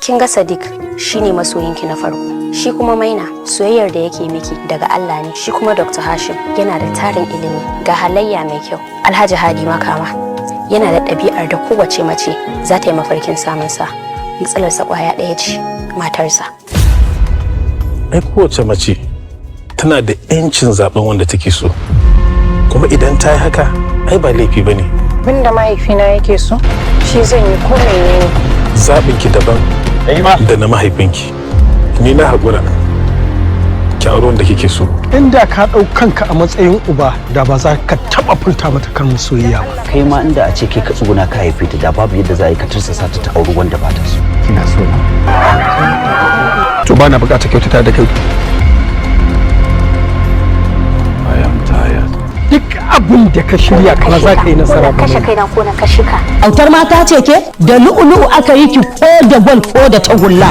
Kin ga Sadiq shine masoyinki na farko. Shi kuma Maina, soyayyar da yake miki daga Allah ne. Shi kuma Dr. Hashim yana da tarin ilimi ga halayya mai kyau. Alhaji Hadi Makama yana da ɗabi'ar da kowace mace za ta yi mafarkin samun sa. Matsalarsa ƙwaya ɗaya ce, matarsa. Ai kowace mace tana da 'yancin zaben wanda take so, kuma idan ta yi haka, ai ba laifi ba ne. Abinda mahaifina yake so shi zan yi, ko menene. Zaɓinki daban da na mahaifinki. Ni na haƙura, ki auri wanda kike so. Inda ka ɗau kanka a matsayin uba, da ba za ka taɓa furta mata kalmar soyayya ba. Kai ma inda a ce kai ka tsuguna ka haife ta, da babu yadda za a yi ka tursasa ta ta auri wanda ba ta so. Kina so na? To, ba na buƙatar kyautata da kai. I am tired. Duk abin da ka shirya ba za ka yi nasara ba. Kashe kaina ko na kashe ka. Autar mata ce ke da lu'u-lu'u aka yi ki, ko da gwal ko da tagulla.